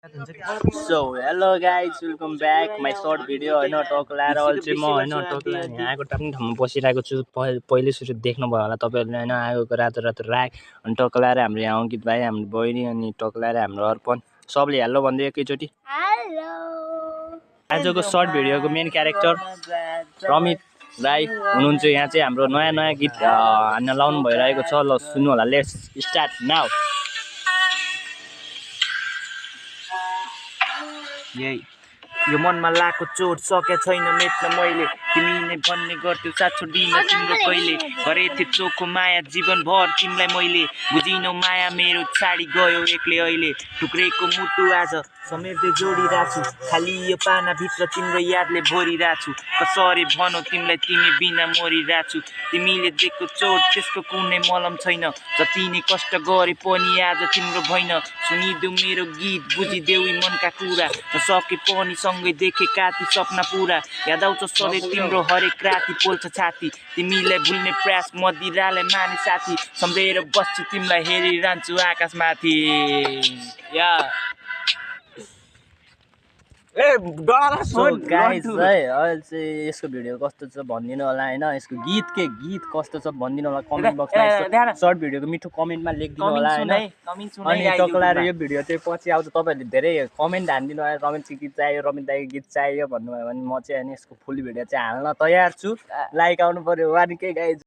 So hello guys, welcome back my short video हैन टकलाएर अल्छी म हैन टकलाएर यहाँ आएको टाप्ने ठाउँमा बसिरहेको छु। पहिले सुरु देख्नु भयो होला तपाईहरुले हैन आएको रातो रातो राग अनि टकलाएर हाम्रो यहाँ अंकित भाइ हाम्रो बहिनी अनि टकलाएर हाम्रो अर्पण सबले हेलो भन्दै एकैचोटी हेलो। आजको शर्ट भिडियोको मेन क्यारेक्टर रमित राई हुनुहुन्छ। यहाँ चाहिँ हाम्रो नयाँ नयाँ गीत हान्न लाउनु भइरहेको छ। ल सुन्नु होला, लेट्स स्टार्ट नाउ। यही यो मनमा लाको चोट सके छैन मेट्न मैले, तिमी नै भन्ने गर्थ्यौ साथ छोडिन तिम्रो कहिले। गरेथे चोखो माया जीवनभर तिमीलाई मैले, बुझिनौ माया मेरो छाडी गयो एक्लै अहिले। टुक्रेको मुटु आज समेट्दै जोडिरहेछु, खाली यो पानाभित्र तिम्रो यादले भरिरहेछु। कसरी भनौ तिमीलाई तिमी बिना मरिरहेछु, तिमीले दिएको चोट त्यसको कुनै मलम छैन। जति नै कष्ट गरे पनि आज तिम्रो भएन, सुनिदेऊ मेरो गीत बुझिदेऊ मनका कुरा। नसके पनि सँगै देखेका ती सपना पुरा, याद आउँछ सधैँ तिम्रो हरेक राति पोल्छ छाती। तिमीलाई भुल्ने प्रयास मदिरालाई माने साथी, सम्झेर बस्छु तिमीलाई हेरिरहन्छु आकाशमाथि। या सो गाइस है अहिले चाहिँ यसको भिडियो कस्तो छ भनिदिनु होला हैन, यसको गीत कस्तो छ भनिदिनु होला कमेन्ट बक्समा। शर्ट भिडियोको मिठो कमेन्टमा लेखिदिनु होला हैन। अनि टकलाएर यो भिडियो चाहिँ पछि आउँछ, तपाईहरुले धेरै कमेन्ट हान्दिनु भयो रमित चाहिँ गीत चाहियो, रमित दाइको गीत चाहियो भन्नुभयो भने म चाहिँ अनि यसको फुल भिडियो चाहिँ हाल्न तयार छु। लाइक आउनु पर्यो 1K गाइस।